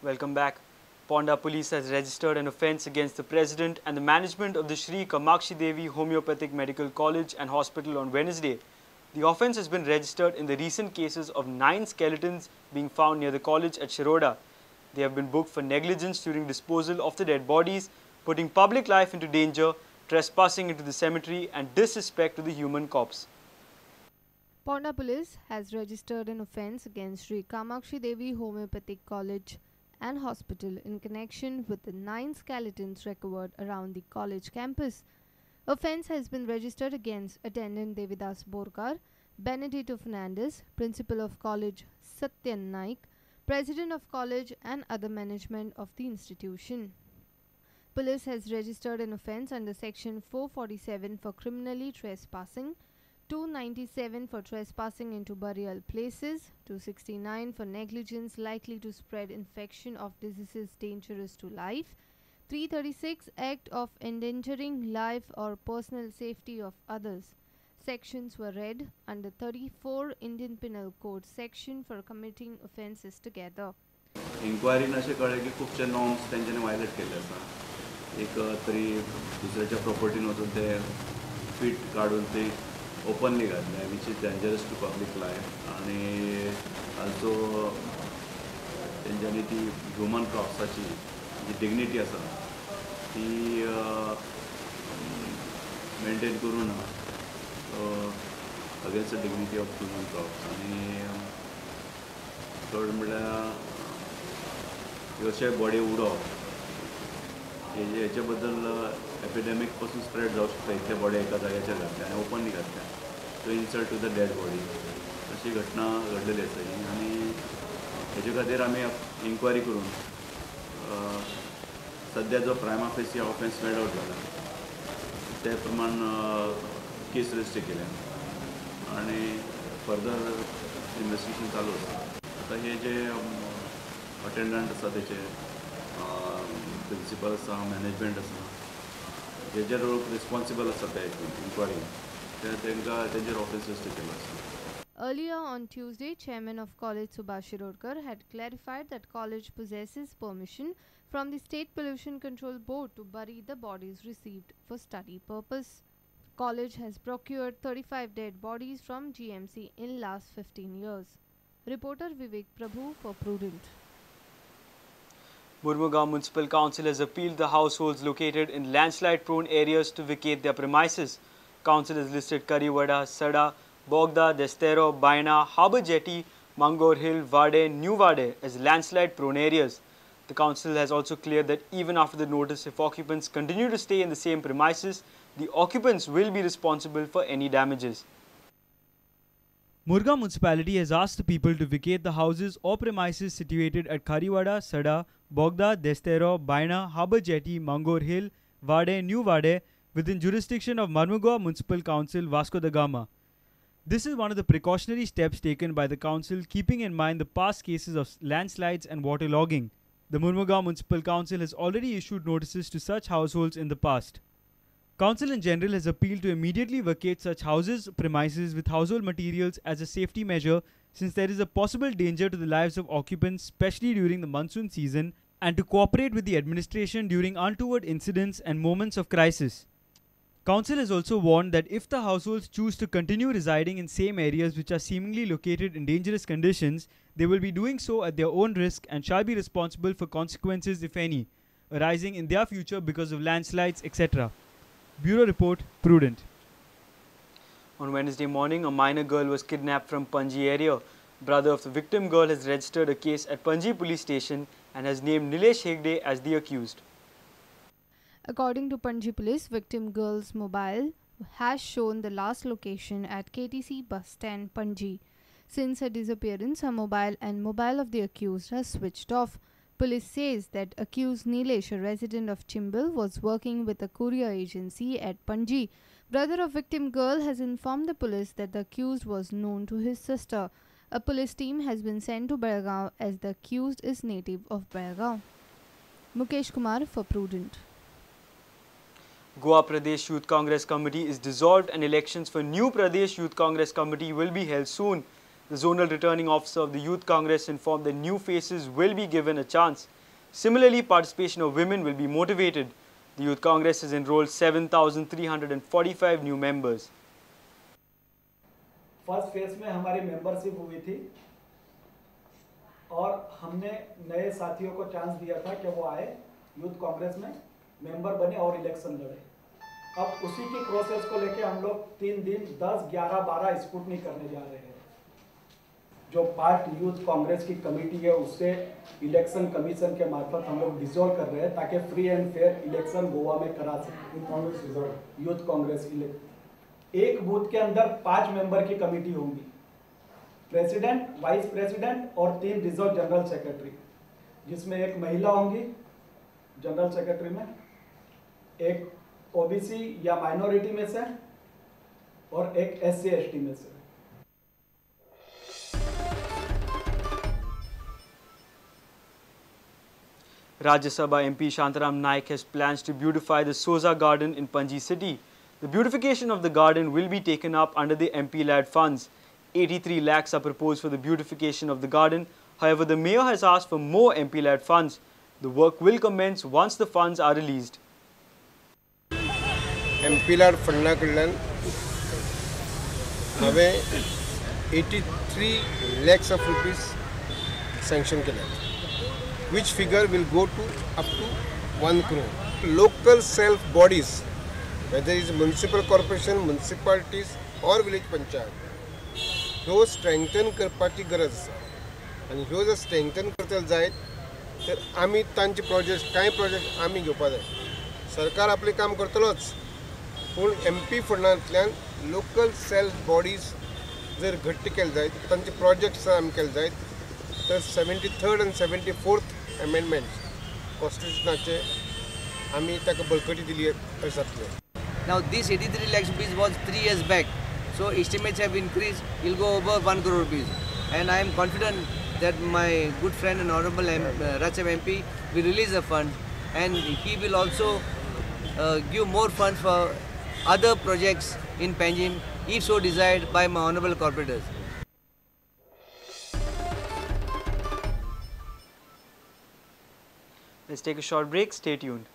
Welcome back. Ponda Police has registered an offence against the president and the management of the Shri Kamakshi Devi Homeopathic Medical College and Hospital on Wednesday. The offence has been registered in the recent cases of 9 skeletons being found near the college at Shiroda. They have been booked for negligence during disposal of the dead bodies, putting public life into danger, trespassing into the cemetery and disrespect to the human corpse. Ponda Police has registered an offence against Shri Kamakshi Devi Homeopathic College and Hospital in connection with the 9 skeletons recovered around the college campus. Offence has been registered against attendant Devidas Borkar, Benedito Fernandez, principal of college Satyan Naik, president of college and other management of the institution. Police has registered an offence under section 447 for criminally trespassing, 297 for trespassing into burial places, 269 for negligence likely to spread infection of diseases dangerous to life, 336 act of endangering life or personal safety of others. Sections were read under 34 Indian Penal Code section for committing offences together. इन्क्वायरीन अशें कळ्ळें की खुबशे norms तेंच्यांनी violet केल्ले आसा. एक तरी दुसऱ्याच्या प्रॉपर्टीन वचून ते फीट काडून ते ओपनली घातले, which is dangerous to public life. आनी आल्सो तेंच्यांनी ती ह्युमन क्रॉप्साची जी डिग्निटी आसा ती मेंटेन करूं ना, against the dignity of human corpse. आनी थर्ड म्हणल्यार अशें बॉडी उडोवप हेचे बद्दल एपिडेमीक पासून स्प्रेड जावंक शकता. इतले बॉडी एका जाग्याचेर घातल्या आनी ओपनली घातल्या, so insult to the dead body अशी घटना घडलेली आसा ही. आनी हेजे खातीर आमी इन्क्वायरी करून सद्या जो prima facie offence made out जाला ते प्रमाण केस रजिस्टर केल्या आनी फर्दर इन्वेस्टिगेशन चालू आसा. आतां हे जे अटेंडंट आसा तेचे प्रिंसिपल आसा, मॅनेजमेंट आसा, जे जे लोक रिस्पॉन्सिबल आसा त्या इन्क्वायरी ते तांकां तेंचेर ऑफेन्स रजिस्टर केलो आसा. Earlier on Tuesday, Chairman of College Subhash Shirodkar had clarified that college possesses permission from the State Pollution Control Board to bury the bodies received for study purpose. College has procured 35 dead bodies from GMC in last 15 years. Reporter Vivek Prabhu for Prudent. Mormugao Municipal Council has appealed the households located in landslide-prone areas to vacate their premises. Council has listed Kariwada, Sada, Bogda, Destero, Baina, Harbour Jetty, Mangor Hill, Vade, New Vade as landslide-prone areas. The council has also cleared that even after the notice, if occupants continue to stay in the same premises, the occupants will be responsible for any damages. Murgaon Municipality has asked the people to vacate the houses or premises situated at Kariwada, Sada, Bogda, Destero, Baina, Harbour Jetty, Mangor Hill, Vade, New Vade within jurisdiction of Marmugao Municipal Council, Vasco da Gama. This is one of the precautionary steps taken by the council, keeping in mind the past cases of landslides and waterlogging. The Murmugao Municipal Council has already issued notices to such households in the past. Council in general has appealed to immediately vacate such houses, premises with household materials as a safety measure, since there is a possible danger to the lives of occupants, especially during the monsoon season, and to cooperate with the administration during untoward incidents and moments of crisis. Council has also warned that if the households choose to continue residing in same areas which are seemingly located in dangerous conditions, they will be doing so at their own risk and shall be responsible for consequences, if any, arising in their future because of landslides, etc. Bureau Report, Prudent. On Wednesday morning, a minor girl was kidnapped from Panji area. Brother of the victim girl has registered a case at Panji police station and has named Nilesh Hegde as the accused. According to Panji police, victim girl's mobile has shown the last location at KTC bus stand, Panji. Since her disappearance, her mobile and mobile of the accused has switched off. Police says that accused Nilesh, a resident of Chimbil, was working with a courier agency at Panji. Brother of victim girl has informed the police that the accused was known to his sister. A police team has been sent to Belgaum as the accused is native of Belgaum. Mukesh Kumar for Prudent. Goa Pradesh Youth Congress Committee is dissolved and elections for new Pradesh Youth Congress Committee will be held soon. The zonal returning officer of the Youth Congress informed that new faces will be given a chance. Similarly, participation of women will be motivated. The Youth Congress has enrolled 7,345 new members. First phase में हमारी membership हुई थी और हमने नए साथियों को chance दिया था कि वो आए यूथ कांग्रेस में मेंबर बने और इलेक्शन लड़े। अब उसी की प्रोसेस को लेके हम लोग 3 दिन 10, 11, 12 स्क्रूटनी करने जा रहे हैं। जो पार्ट यूथ कांग्रेस की कमेटी है उससे इलेक्शन कमीशन के मार्फत हम लोग डिसॉल्व कर रहे हैं ताकि free and fair election Goa में करा सकें। यूथ कांग्रेस एक बूथ के अंदर 5 मेंबर की कमेटी होंगी, प्रेसिडेंट, वाइस प्रेसिडेंट और 3 रिजर्व जनरल सेक्रेटरी, जिसमें एक महिला होंगी जनरल सेक्रेटरी में, एक ओबीसी या माइनॉरिटी में से और एक एससी एसटी में से। Rajya Sabha MP Shantaram Naik has plans to beautify the Souza Garden in Panji city. The beautification of the garden will be taken up under the MP LAD funds. 83 lakhs are proposed for the beautification of the garden. However, the mayor has asked for more MP LAD funds. The work will commence once the funds are released. MP LAD फंडा कडल्यान हांवें 83 lakhs of rupees sanction केल्यात, which figure will go to up to 1 crore. Local self bodies, whether it's municipal corporation, municipalities or village panchayat, ह्यो strengthen करपाची गरज आसा आनी ह्यो जर स्ट्रेंथन करतले जायत तर आमी तांचे प्रोजेक्ट, कांय प्रोजेक्ट आमी घेवपा जाय। सरकार आपलें काम करतलोच, पूण एम पी फंडांतल्यान लोकल सेल्फ बॉडीज जर घट्ट केले जायत, तांचे प्रोजेक्ट्स आमी केले जायत तर 73rd आनी 74th amendments कॉन्स्टिट्युशनाचे आमी ताका बळकटी दिली अशें जातलें। Now this 83 lakhs rupees was 3 years back, so estimates have increased, it will go over 1 crore rupees, and I am confident that my good friend and honorable Rajya Sabha MP will release the funds, and he will also give more funds for other projects in Panjim if so desired by my honorable corporators. Let's take a short break. Stay tuned.